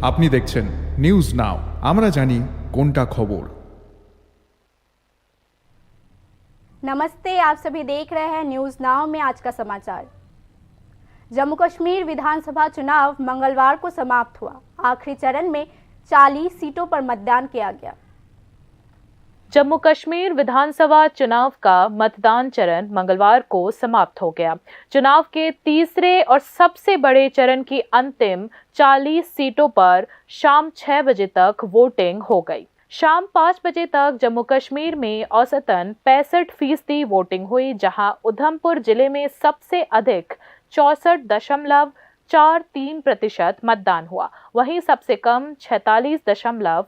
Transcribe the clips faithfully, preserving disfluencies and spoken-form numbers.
আপনি দেখছেন news now, আমরা জানি কোনটা খবর। नमस्ते, आप सभी देख रहे हैं न्यूज़ नाउ में आज का समाचार। जम्मू कश्मीर विधानसभा चुनाव मंगलवार को समाप्त हुआ। आखिरी चरण में चालीस सीटों पर मतदान किया गया। जम्मू कश्मीर विधानसभा चुनाव का मतदान चरण मंगलवार को समाप्त हो गया। चुनाव के तीसरे और सबसे बड़े चरण की अंतिम चालीस सीटों पर शाम छह बजे तक वोटिंग हो गई। शाम पाँच बजे तक जम्मू कश्मीर में औसतन पैंसठ फीसदी वोटिंग हुई, जहां उधमपुर जिले में सबसे अधिक चौंसठ दशमलव चार तीन प्रतिशत मतदान हुआ, वहीं सबसे कम छियालीस दशमलव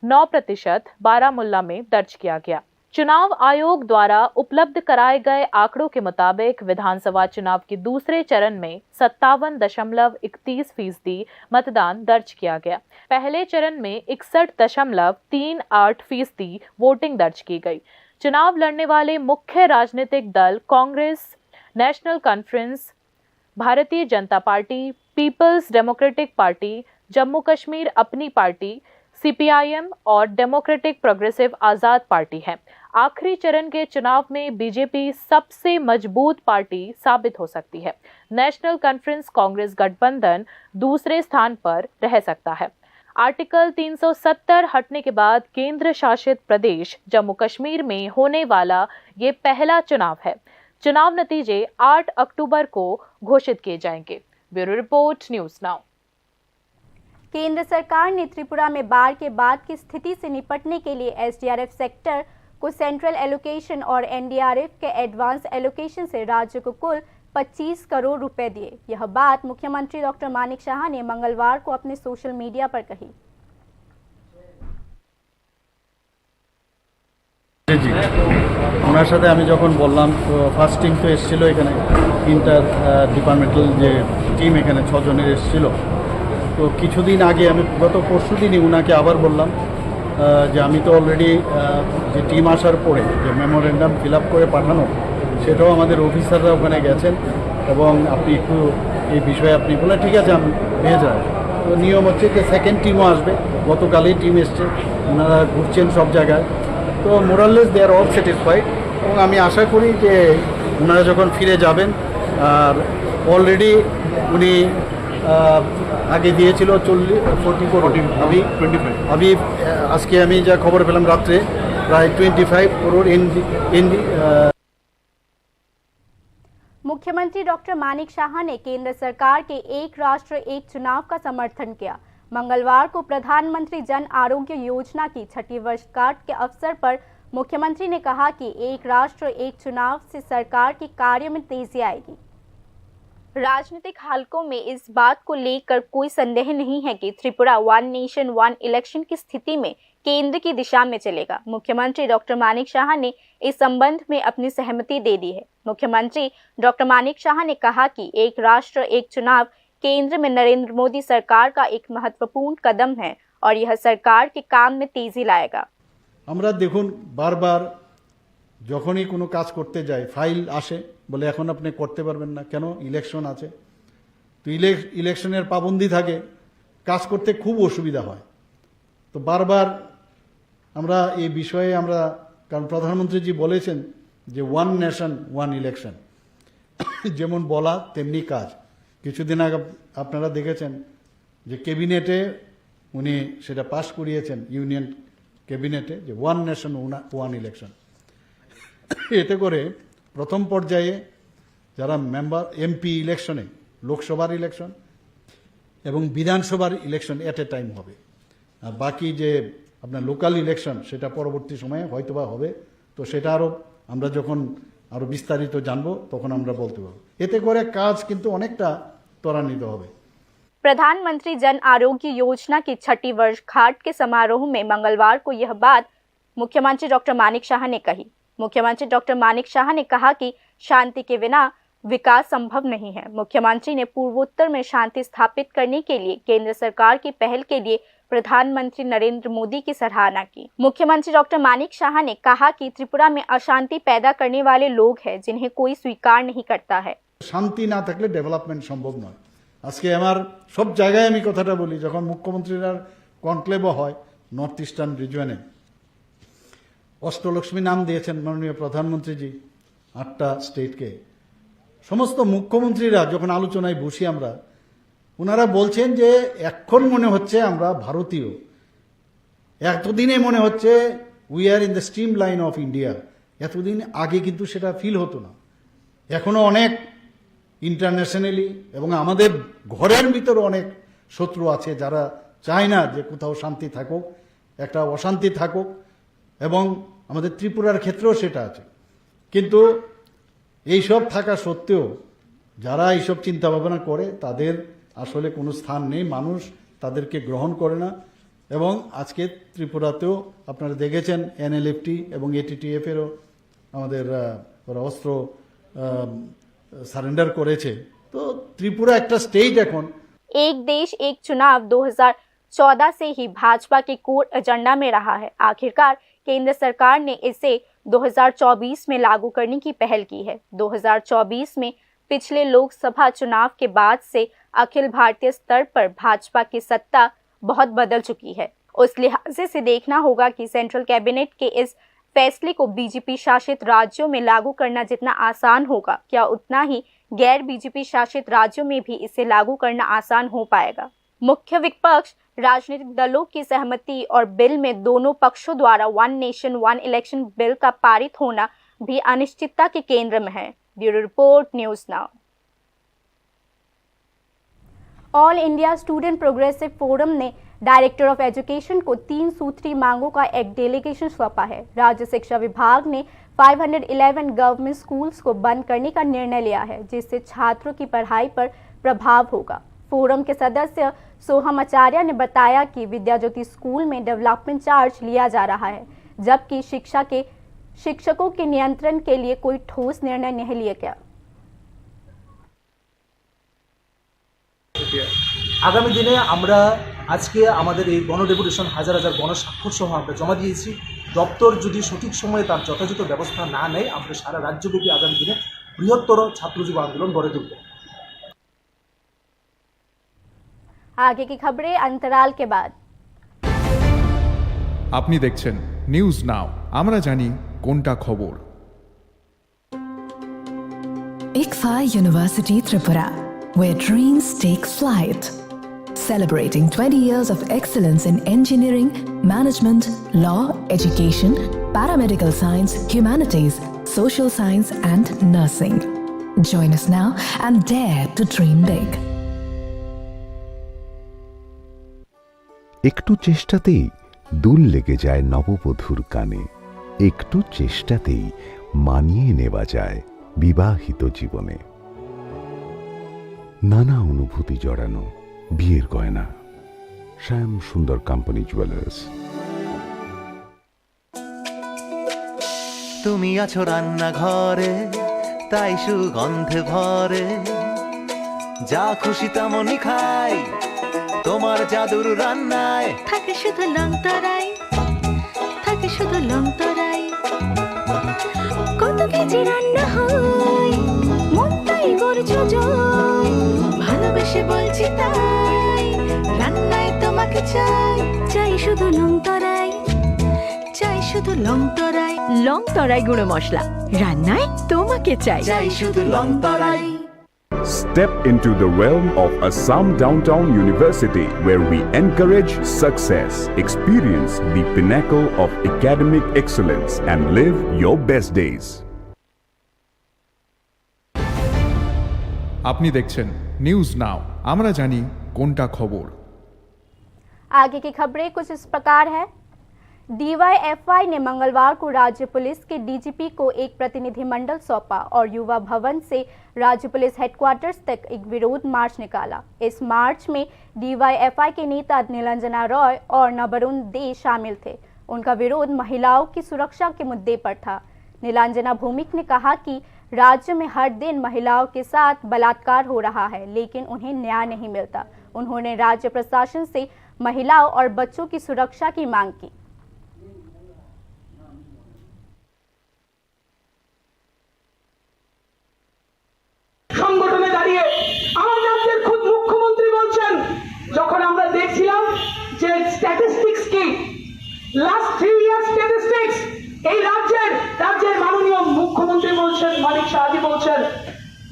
नौ प्रतिशत बारामुल्ला में दर्ज किया गया। चुनाव आयोग द्वारा उपलब्ध कराए गए आंकड़ों के मुताबिक विधानसभा चुनाव के दूसरे चरण में सत्तावन दशमलव इकतीस फीसदी मतदान दर्ज किया गया। पहले चरण में इकसठ दशमलव तीन आठ फीसदी वोटिंग दर्ज की गई। चुनाव लड़ने वाले मुख्य राजनीतिक दल Congress, national conference, Bharatiya Janata party, peoples democratic party, Jammu Kashmir Apni party, CPIM और डेमोक्रेटिक प्रोग्रेसिव आजाद पार्टी है। आखिरी चरण के चुनाव में बीजेपी सबसे मजबूत पार्टी साबित हो सकती है। नेशनल कॉन्फ्रेंस कांग्रेस गठबंधन दूसरे स्थान पर रह सकता है। आर्टिकल तीन सौ सत्तर हटने के बाद केंद्र शासित प्रदेश जम्मू कश्मीर में होने वाला ये पहला चुनाव है। चुनाव नतीजे आठ अक्टूबर को घोषित किए जाएंगे। Bureau report, news now. केंद्र सरकार ने त्रिपुरा में बाढ़ के बाद की स्थिति से निपटने के लिए एसडीआरएफ सेक्टर को सेंट्रल एलोकेशन और एनडीआरएफ के एडवांस एलोकेशन से राज्य को कुल पच्चीस करोड़ रुपए दिए। यह बात मुख्यमंत्री डॉक्टर मानिक साहा ने मंगलवार को अपने सोशल मीडिया पर कही। জি। ওনার সাথে আমি যখন বললাম, তো ফার্স্ট টিম তো এসেছিল এখানে, ইন্টার ডিপার্টমেন্টাল যে টিম এখানে ছজনের এসেছিল। তো কিছুদিন আগে, আমি গত পরশু দিনই ওনাকে আবার বললাম, আহ, যে আমি তো অলরেডি যে টিম আসার পরে যে মেমোরেন্ডাম ফিল আপ করে পাঠানো, সেটাও আমাদের অফিসাররা ওখানে গেছেন এবং আপনি একটু এই বিষয়ে আপনি বললেন, "ঠিক আছে, আমি ভেজ রায়।" তো নিয়ম হচ্ছে যে সেকেন্ড টিমও আসবে, গতকালই টিম এসছে, ওনারা ঘুরছেন সব জায়গায়। তো মোরারলেস দে আর অল স্যাটিসফাইড এবং আমি আশা করি যে ওনারা যখন ফিরে যাবেন, আর অলরেডি উনি, আহ, আগে দিয়েছিল চল্লিশ, ফর্টি করোড়। ফর্টি, আমি টোয়েন্টি ফাইভ। আমি, আহ, আজকে আমি যা খবর পেলাম রাত্রে, প্রায় টোয়েন্টি ফাইভ করোড় এনজি, এনজি, আহ, मुख्यमंत्री डॉक्टर मानिक साहा ने केंद्र सरकार के एक राष्ट्र एक चुनाव का समर्थन किया। मंगलवार को प्रधानमंत्री जन आरोग्य योजना की छठी वर्षगांठ के अवसर पर मुख्यमंत्री ने कहा कि एक राष्ट्र एक चुनाव से सरकार के कार्य में तेजी आएगी। राजनीतिक हलकों में इस बात को लेकर कोई संदेह नहीं है कि Tripura one nation one election की स्थिति में केंद्र की दिशा में चलेगा। मुख्यमंत्री डॉक्टर मानिक साहा ने इस संबंध में अपनी सहमति दे दी है। मुख्यमंत्री डॉक्टर मानिक साहा ने कहा कि एक राष्ट्र एक चुनाव केंद्र में नरेंद्र मोदी सरकार का एक महत्वपूर्ण कदम है और यह सरकार के काम में तेजी लाएगा। আমরা দেখুন, বারবার যখনই কোনো কাজ করতে যাই, ফাইল আসে, বলে, "এখন আপনি করতে পারবেন না, কেন? ইলেকশন আছে।" তো ইলেক-, ইলেকশনের পাবন্দি থাকে, কাজ করতে খুব অসুবিধা হয়। তো বারবার আমরা এই বিষয়ে আমরা, কারণ প্রধানমন্ত্রীজি বলেছেন যে ওয়ান নেশন ওয়ান ইলেকশন, যেমন বলা তেমনি কাজ। কিছুদিন আগে আপনারা দেখেছেন যে ক্যাবিনেটে উনি সেটা পাস করিয়েছেন, ইউনিয়ন ক্যাবিনেটে, যে ওয়ান নেশন ওয়ান ইলেকশন। এতে করে প্রথম পর্যায়ে যারা মেম্বার, এমপি ইলেকশনে, লোকসভার ইলেকশন এবং বিধানসভার ইলেকশন এট এ টাইম হবে। আর বাকি যে আপনার লোকাল ইলেকশন, সেটা পরবর্তী সময়ে হয়তোবা হবে। তো সেটা আরও আমরা যখন আরও বিস্তারিত জানবো, তখন আমরা বলতে পারবো। এতে করে কাজ কিন্তু অনেকটা ত্বরান্বিত হবে। प्रधानमंत्री जन आरोग्य योजना की छठी वर्षगांठ के समारोह में मंगलवार को यह बात मुख्यमंत्री डॉक्टर मानिक साहा ने कही। मुख्यमंत्री डॉक्टर मानिक साहा ने कहा कि शांति के बिना विकास संभव नहीं है। मुख्यमंत्री ने पूर्वोत्तर में शांति स्थापित करने के लिए केंद्र सरकार की पहल के लिए प्रधानमंत्री नरेंद्र मोदी की सराहना की। मुख्यमंत्री डॉक्टर मानिक साहा ने कहा कि त्रिपुरा में अशांति पैदा करने वाले लोग हैं, जिन्हें कोई स्वीकार नहीं करता है। শান্তি না থাকলে ডেভেলপমেন্ট সম্ভব নয়। আজকে আমার সব জায়গায় আমি কথাটা বলি, যখন মুখ্যমন্ত্রীরা কনক্লেভও হয় নর্থ ইস্টার্ন রিজিয়নে, অষ্টলক্ষ্মী নাম দিয়েছেন মাননীয় প্রধানমন্ত্রীজি আটটা স্টেটকে। সমস্ত মুখ্যমন্ত্রীরা যখন আলোচনায় বসি আমরা, ওনারা বলছেন যে এখন মনে হচ্ছে আমরা ভারতীয়। এতদিনে মনে হচ্ছে we are in the streamline of India। এতদিন আগে কিন্তু সেটা ফিল হতো না। এখনো অনেক ইন্টারন্যাশনালি এবং আমাদের ঘরের ভিতরে অনেক শত্রু আছে, যারা চায় না যে কোথাও শান্তি থাকুক, একটা অশান্তি থাকুক। এবং আমাদের ত্রিপুরার ক্ষেত্রেও সেটা আছে। কিন্তু এইসব থাকা সত্ত্বেও যারা এইসব চিন্তা ভাবনা করে, তাদের আসলে কোনো স্থান নেই, মানুষ তাদেরকে গ্রহণ করে না। এবং আজকে ত্রিপুরাতেও আপনারা দেখেছেন, এনএলএফটি এবং এটিটিএফ এরও আমাদের, আহ, ওরা অস্ত্র সারেন্ডার করেছে। তো ত্রিপুরা একটা স্টেট এখন। एक देश एक चुनाव दो हज़ार चौदह से ही भाजपा के कोर एजेंडा में रहा है। आखिरकार केंद्र सरकार ने इसे दो हज़ार चौबीस में लागू करने की पहल की है। दो हज़ार चौबीस में पिछले लोकसभा चुनाव के बाद से अखिल भारतीय स्तर पर भाजपा की सत्ता बहुत बदल चुकी है। उस लिहाजे से देखना होगा कि सेंट्रल कैबिनेट के इस फैसले को बीजेपी शासित राज्यों में लागू करना जितना आसान होगा, क्या उतना ही गैर बीजेपी शासित राज्यों में भी इसे लागू करना आसान हो पाएगा। मुख्य विपक्ष राजनीतिक दलों की सहमति और बिल में दोनों पक्षों द्वारा one nation one election bill का पारित होना भी अनिश्चितता के केंद्र में है। Bureau report, news now. All India student progressive forum ने डायरेक्टर ऑफ एजुकेशन को तीन सूत्री मांगों का एक डेलीगेशन सौंपा है। राज्य शिक्षा विभाग ने पाँच सौ इलेवन गवर्नमेंट स्कूल्स को बंद करने का निर्णय लिया है, जिससे छात्रों की पढ़ाई पर प्रभाव होगा। फोरम के सदस्य सोहम आचार्य ने बताया कि विद्या ज्योति स्कूल में डेवलपमेंट चार्ज लिया जा रहा है, जबकि शिक्षा के शिक्षकों के नियंत्रण के लिए कोई ठोस निर्णय नहीं लिया गया। আগামী দিনে আমরা আজকে আমাদের এই গণডেপুটেশন, হাজার হাজার গণস্বাক্ষর সহ আমরা জমা দিয়েছি। দপ্তর যদি সঠিক সময়ে তার যথাযথ ব্যবস্থা না নেয়, আমরা সারা রাজ্যব্যাপী আগামী দিনে বৃহত্তর ছাত্র যুব আন্দোলন গড়ে তুলব। आगे की खबरें अंतराल के बाद। আপনি দেখছেন নিউজ নাও, আমরা জানি কোনটা খবর। ICFAI University Tripura, where dreams take flight. Celebrating twenty years of excellence in engineering, management, law, education, paramedical science, humanities, social science, and nursing. Join us now and dare to dream big. একটু চেষ্টাতেই দুল লেগে যায় নববধূর কানে। একটু চেষ্টাতেই মানিয়ে নেওয়া যায় বিবাহিত জীবনে। নানা অনুভূতি জড়ানো বিয়ের গয়না। শ্যাম সুন্দর কোম্পানি জুয়েলার্স। তুমি আছো রান্নাঘরে, তাই সুগন্ধে ভরে। যা খুশি তেমনই খাই, তোমার জাদুর রান্নায়। থাকে শুধু লং তরাই, থাকে শুধু লং তরাই। কত কেজি রান্না হয়, মনটাই করছো জয়। ভালোবেসে বলছি তাই, রান্নায় তোমাকে চাই। চাই শুধু লং তরাই, চাই শুধু লং তরাই। লং তরাই গুঁড়ো মশলা, রান্নায় তোমাকে চাই। চাই শুধু লং তরাই। Step into the realm of Assam Downtown University, where we encourage success, experience the pinnacle of academic excellence, and live your best days. আপনি দেখছেন নিউজ নাও, আমরা জানি কোনটা খবর। आगे की खबरें कुछ इस प्रकार है। डीवाईएफआई ने मंगलवार को राज्य पुलिस के डीजीपी को एक प्रतिनिधिमंडल सौंपा और युवा भवन से राज्य पुलिस हेडक्वार्टर्स तक एक विरोध मार्च निकाला। इस मार्च में डीवाईएफआई के नेता नीलांजना रॉय और नबरुण दे शामिल थे। उनका विरोध महिलाओं की सुरक्षा के मुद्दे पर था। नीलांजना भौमिक ने कहा कि राज्य में हर दिन महिलाओं के साथ बलात्कार हो रहा है, लेकिन उन्हें न्याय नहीं मिलता। उन्होंने राज्य प्रशासन से महिलाओं और बच्चों की सुरक्षा की मांग की। সংগঠনে দাঁড়িয়ে আমার রাজ্যের খুদ মুখ্য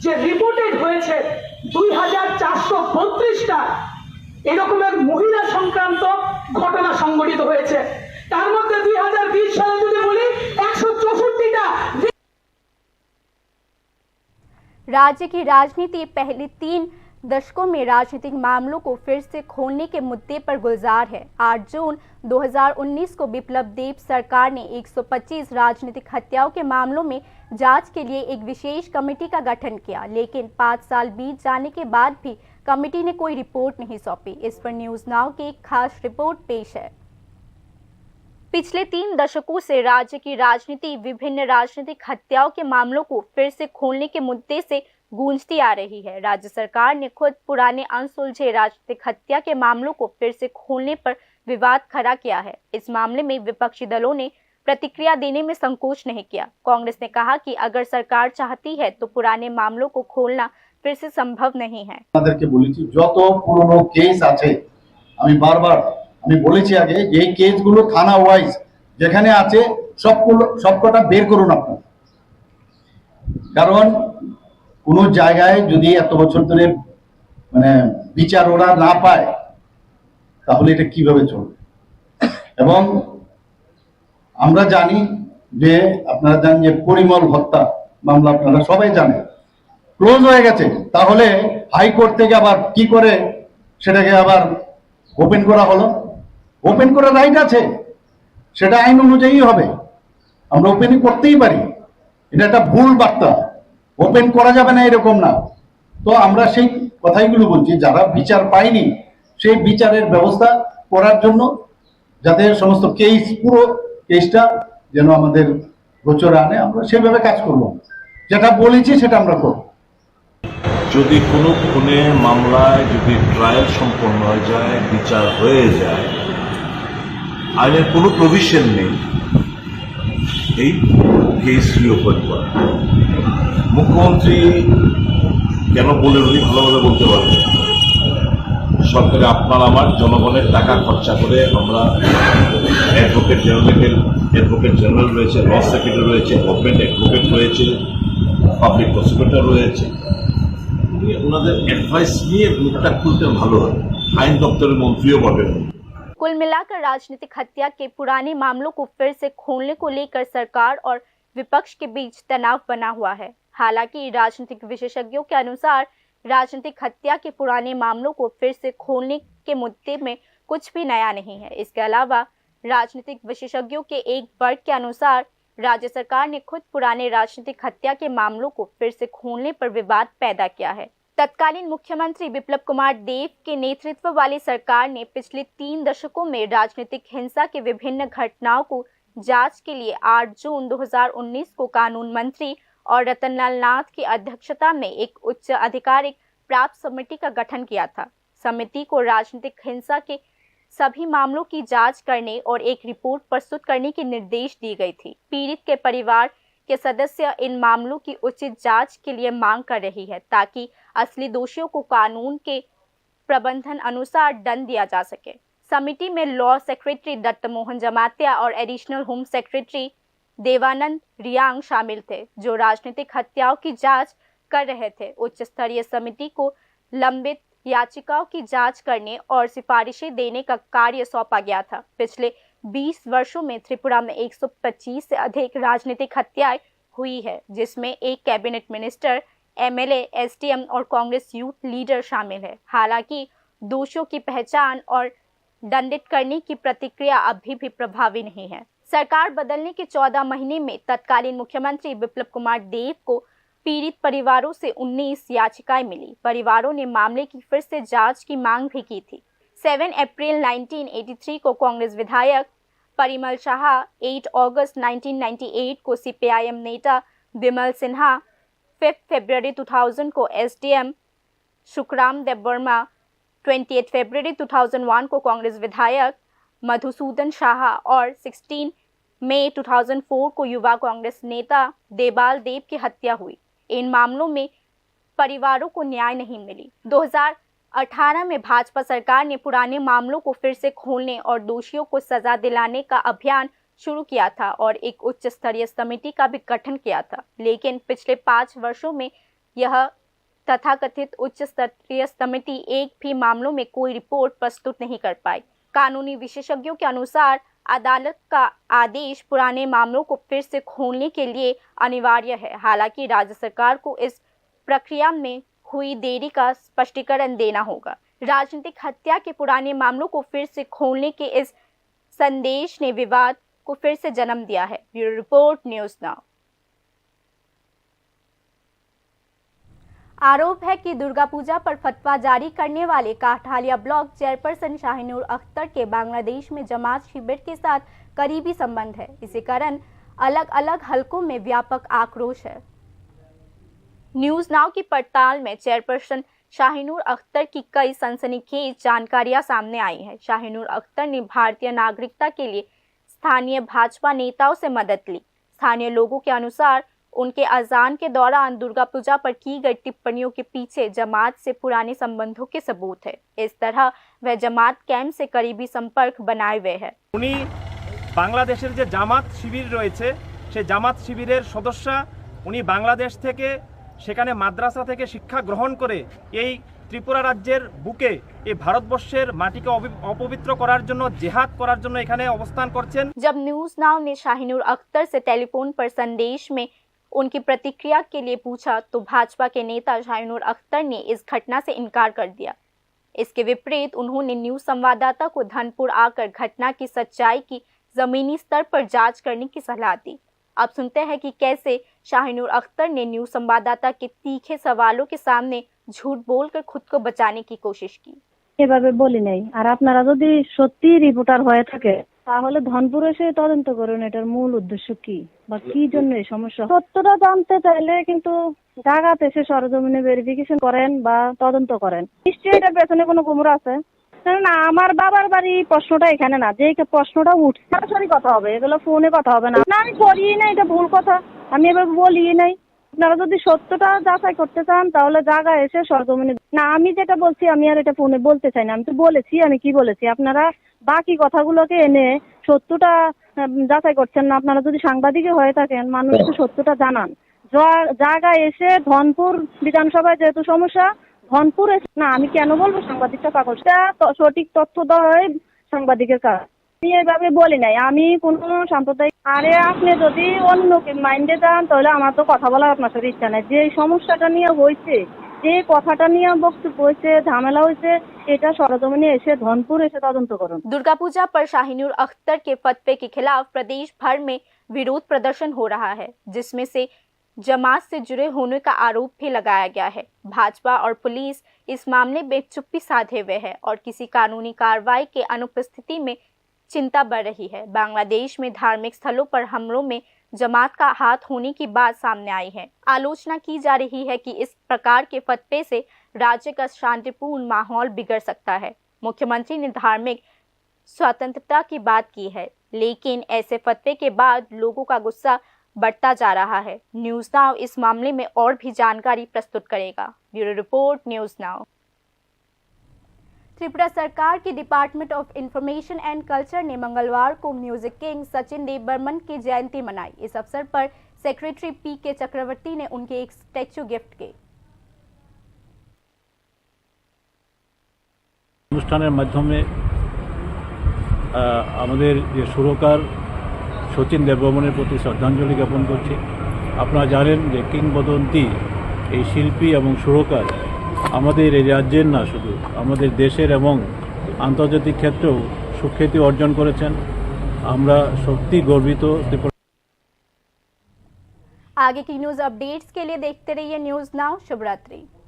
যে রিপোর্টেড হয়েছে দুই হাজার চারশো বত্রিশটা এরকমের মহিলা সংক্রান্ত ঘটনা সংঘটিত হয়েছে। তার মধ্যে দুই হাজার বিশ সালে যদি বলি, একশো চৌষট্টিটা। राज्य की राजनीति पहले तीन दशकों में राजनीतिक मामलों को फिर से खोलने के मुद्दे पर गुलजार है। आठ जून दो हज़ार उन्नीस को बिप्लब देब सरकार ने एक सौ पच्चीस राजनीतिक हत्याओं के मामलों में जांच के लिए एक विशेष कमेटी का गठन किया, लेकिन पाँच साल बीत जाने के बाद भी कमेटी ने कोई रिपोर्ट नहीं सौंपी। इस पर न्यूज़ नाउ की एक खास रिपोर्ट पेश है। पिछले तीन दशकों से राज्य की राजनीति विभिन्न राजनीतिक हत्याओं के मामलों को फिर से खोलने के मुद्दे से गूंजती आ रही है। राज्य सरकार ने खुद पुराने अनसुलझे राजनीतिक हत्या के मामलों को फिर से खोलने पर विवाद खड़ा किया है। इस मामले में विपक्षी दलों ने प्रतिक्रिया देने में संकोच नहीं किया। कांग्रेस ने कहा कि अगर सरकार चाहती है तो पुराने मामलों को खोलना फिर से संभव नहीं है। আপনাদেরকে বলেছি, যত পুরনো কেস আছে, আমি বারবার, আমি বলেছি আগে, যে এই কেসগুলো থানা ওয়াইজ যেখানে আছে, সবগুলো, সবকটা বের করুন আপনারা। কারণ কোনো জায়গায় যদি এত বছর ধরে, মানে, বিচার ওরা না পায়, তাহলে এটা কিভাবে চলবে? এবং আমরা জানি যে, আপনারা জানেন যে পরিমল হত্যা মামলা আপনারা সবাই জানেন, ক্লোজ হয়ে গেছে। তাহলে হাইকোর্ট থেকে আবার কি করে সেটাকে আবার ওপেন করা হলো? ওপেন করার রাইট আছে, সেটা আইন অনুযায়ী হবে, আমরা ওপেনই করতেই পারি। এটা একটা ভুল বার্তা, ওপেন করা যাবে না এরকম না। তো আমরা সেই কথাইগুলো বলছি, যারা বিচার পায়নি সেই বিচারের ব্যবস্থা করার জন্য, যাতে সমস্ত কেস, পুরো কেসটা যেন আমাদের গোচরে আনে, আমরা সেভাবে কাজ করব, যেটা বলেছি সেটা আমরা করব। যদি কোনো খুনে মামলায় যদি ট্রায়াল সম্পন্ন হয়ে যায়, বিচার হয়ে যায়, আইনের কোনো প্রভিশন নেই এই কেস রিওপেন করা। মুখ্যমন্ত্রী কেন বলেন, উনি ভালোভাবে বলতে পারবেন। সরকারে আপনার আমার জনগণের টাকা খরচা করে আমরা অ্যাডভোকেট জেনারেল, অ্যাডভোকেট জেনারেল রয়েছে, ল সেক্রেটারি রয়েছে, গভর্নমেন্ট অ্যাডভোকেট রয়েছে, পাবলিক প্রসিকিউটর রয়েছে। উনি ওনাদের অ্যাডভাইস নিয়ে মুখটা খুলতে ভালো হয়। আইন দপ্তরের মন্ত্রীও বটেন। कुल मिलाकर राजनीतिक हत्या के पुराने मामलों को फिर से खोलने को लेकर सरकार और विपक्ष के बीच तनाव बना हुआ है। हालांकि राजनीतिक विशेषज्ञों के अनुसार राजनीतिक हत्या के पुराने मामलों को फिर से खोलने के मुद्दे में कुछ भी नया नहीं है। इसके अलावा राजनीतिक विशेषज्ञों के एक वर्ग के अनुसार राज्य सरकार ने खुद पुराने राजनीतिक हत्या के मामलों को फिर से खोलने पर विवाद पैदा किया है। तत्कालीन मुख्यमंत्री बिप्लब कुमार देब के नेतृत्व वाली सरकार ने पिछले तीन दशकों में राजनीतिक हिंसा के विभिन्न घटनाओं को जांच के लिए आठ जून दो हज़ार उन्नीस को कानून मंत्री और रतनलाल नाथ की अध्यक्षता में एक उच्च आधिकारिक प्राप्त समिति का गठन किया था। समिति को राजनीतिक हिंसा के सभी मामलों की जांच करने और एक रिपोर्ट प्रस्तुत करने के निर्देश दी गई थी। पीड़ित के परिवार के सदस्य इन मामलों की उचित जांच के लिए मांग कर रही है, ताकि असली दोषियों को कानून के प्रबंधन अनुसार दंड दिया जा सके। समिति में लॉ सेक्रेटरी दत्त मोहन जमातिया और एडिशनल होम सेक्रेटरी देवानंद रियांग शामिल थे, जो राजनीतिक हत्याओं की जांच कर रहे थे। उच्च स्तरीय समिति को लंबित याचिकाओं की जांच करने और सिफारिशें देने का कार्य सौंपा गया था। पिछले बीस वर्षों में त्रिपुरा में एक सौ पच्चीस से अधिक राजनीतिक हत्याएं हुई है, जिसमें एक कैबिनेट मिनिस्टर, एमएलए, एसडीएम और कांग्रेस यूथ लीडर शामिल है। हालांकि दोषियों की पहचान और दंडित करने की प्रतिक्रिया अभी भी प्रभावी नहीं है। सरकार बदलने के चौदह महीने में तत्कालीन मुख्यमंत्री बिप्लब कुमार देब को पीड़ित परिवारों से उन्नीस याचिकाएं मिली। परिवारों ने मामले की फिर से जांच की मांग भी की थी। Seven April nineteen eighty three को कांग्रेस विधायक परिमल शाह, एट अगस्त नाइनटीन नाइंटी एट को सीपीआईएम नेता विमल सिन्हा, फिफ्थ फरवरी टू थाउजेंड को एसडीएम सुखराम देबबर्मा, ट्वेंटी एट फरवरी टू थाउजेंड वन को कांग्रेस विधायक मधुसूदन शाह और सिक्सटीन मई टू थाउजेंड फ़ोर को युवा कांग्रेस नेता देबाल देब की हत्या हुई। इन मामलों में परिवारों को न्याय नहीं मिली। दो हज़ार अठारह में भाजपा सरकार ने पुराने मामलों को फिर से खोलने और दोषियों को सजा दिलाने का अभियान शुरू किया था और एक उच्च स्तरीय समिति का भी गठन किया था, लेकिन पिछले पाँच वर्षों में यह तथाकथित उच्च स्तरीय समिति एक भी मामलों में कोई रिपोर्ट प्रस्तुत नहीं कर पाई। कानूनी विशेषज्ञों के अनुसार, अदालत का आदेश पुराने मामलों को फिर से खोलने के लिए अनिवार्य है। हालांकि राज्य सरकार को इस प्रक्रिया में हुई देरी का स्पष्टीकरण देना होगा। राजनीतिक हत्या के पुराने मामलों को फिर से खोलने के इस संदेश ने विवाद को फिर से जन्म दिया है। Bureau report, news now. आरोप है कि दुर्गा पूजा पर फतवा जारी करने वाले काठालिया ब्लॉक चेयरपर्सन शाहीनूर अख्तर के बांग्लादेश में जमात शिविर के साथ करीबी संबंध है। इसी कारण अलग-अलग हलकों में व्यापक आक्रोश है। न्यूज़ नाउ की पड़ताल में चेयरपर्सन शाहीनूर अख्तर की कई सनसनीखेज जानकारियां सामने आई हैं। शाहीनूर अख्तर ने भारतीय नागरिकता के लिए स्थानीय भाजपा नेताओं से मदद ली। स्थानीय लोगों के अनुसार, उनके अजान के दौरान दुर्गा पूजा पर की गई टिप्पणियों के पीछे जमात से पुराने संबंधों के सबूत है। इस तरह वह जमात कैंप से करीबी संपर्क बनाए हुए है। উনি বাংলাদেশের যে জামাত শিবির রয়েছে, সেই জামাত শিবিরের সদস্যা। উনি বাংলাদেশ থেকে সেখানে মাদ্রাসা থেকে শিক্ষা গ্রহণ করে এই ত্রিপুরা রাজ্যের বুকে, এই ভারতবর্ষের মাটিকে অবি-, অপবিত্র করার জন্য, জেহাদ করার জন্য এখানে অবস্থান করছেন। जब न्यूज़ नाउ ने शाहीनूर अख्तर से टेलीफोन पर संदेश में उनकी प्रतिक्रिया के लिए पूछा, तो भाजपा के नेता शाहीनूर अख्तर ने इस घटना से इनकार कर दिया। इसके विपरीत उन्होंने न्यूज़ संवाददाता को धनपुर आकर घटना की सच्चाई की जमीनी स्तर पर जांच करने की सलाह दी। अब सुनते हैं कि कैसे शाहीनूर अख्तर ने न्यूज़ संवाददाता के तीखे सवालों के सामने झूठ बोलकर खुद को बचाने की कोशिश की। এভাবে বলি নাই। আর আপনারা যদি সত্যি রিপোর্টার হয়ে থাকে, তাহলে ধনপুর এসে তদন্ত করুন, এটার মূল উদ্দেশ্য কি বা কি জন্য এই সমস্যা। সত্যটা জানতে চাইলে কিন্তু জায়গাতে এসে সরজমিনে ভেরিফিকেশন করেন বা তদন্ত করেন। নিশ্চয়ই এটার পেছনে কোনো কুমড়ো আছে। না, না, আমার বাবার বাড়ি প্রশ্নটা এখানে না, যে প্রশ্নটা উঠছে, সরাসরি কথা হবে, এগুলো ফোনে কথা হবে না। না, আমি করি না, এটা ভুল কথা, আমি এভাবে বলি নাই। আপনারা যদি সত্যটা যাচাই করতে চান, তাহলে জায়গায় এসে সরজমিনে, না, আমি যেটা বলছি, আমি আর এটা ফোনে বলতে চাই না। আমি তো বলেছি, আমি কি বলেছি। আপনারা বাকি কথাগুলোকে এনে সত্যটা, উম, যাচাই করছেন না। আপনারা যদি সাংবাদিকই হয়ে থাকেন, মানুষকে সত্যটা জানান। জা-, জায়গায় এসে ধনপুর বিধানসভায় যেহেতু সমস্যা, ধনপুর এসে, না, আমি কেন বলবো সাংবাদিকটা পাগল? সেটা তো সঠিক তথ্য দেওয়াই সাংবাদিকের কাজ। আমি এভাবে বলি নাই, আমি কোনো সাম্প্রদায়িক। আরে, আপনি যদি অন্য মাইন্ডে যান, তাহলে আমার তো কথা বলার আপনার সাথে ইচ্ছা নাই। যে সমস্যাটা নিয়ে হয়েছে, যে কথাটা নিয়ে বক্তব্য হয়েছে, ঝামেলা হয়েছে, এটা সরজমিনে এসে ধনপুর এসে তদন্ত করুন। दुर्गा पूजा पर शाहीनूर अख्तर के फतवे के खिलाफ प्रदेश भर में विरोध प्रदर्शन हो रहा है, जिसमें से जमात से जुड़े होने का आरोप भी लगाया गया है। भाजपा और पुलिस इस मामले में चुप्पी साधे हुए है और किसी कानूनी कार्रवाई के अनुपस्थिति में चिंता बढ़ रही है। बांग्लादेश में धार्मिक स्थलों पर हमलों में जमात का हाथ होने की बात सामने आई है। आलोचना की जा रही है कि इस प्रकार के फतवे से राज्य का शांतिपूर्ण माहौल बिगड़ सकता है। मुख्यमंत्री ने धार्मिक स्वतंत्रता की बात की है, लेकिन ऐसे फतवे के बाद लोगों का गुस्सा बढ़ता जा रहा है। न्यूज़ नाउ इस मामले में और भी जानकारी प्रस्तुत करेगा। Bureau report, news now. Tripura सरकार की department of information and culture ने मंगलवार को म्यूजिक किंग सचिन देव बर्मन की जयंती मनाई। इस अवसर पर सेक्रेटरी पी के चक्रवर्ती ने उनके एक स्टैचू गिफ्ट की। অনুষ্ঠানের মাধ্যমে, আহ, আমাদের যে সুরকার শচীন দেববর্মনের প্রতি শ্রদ্ধাঞ্জলি জ্ঞাপন করছি। আপনারা জানেন যে কিংবদন্তি এই শিল্পী এবং সুরকার আমাদের এই রাজ্যের না, শুধু আমাদের দেশের এবং আন্তর্জাতিক ক্ষেত্রেও সুখ্যাতি অর্জন করেছেন। আমরা সত্যি গর্বিত ত্রিপুরা। आगे की न्यूज़ अपडेट्स के लिए देखते रहिए न्यूज़ नाउ। शुभ रात्रि।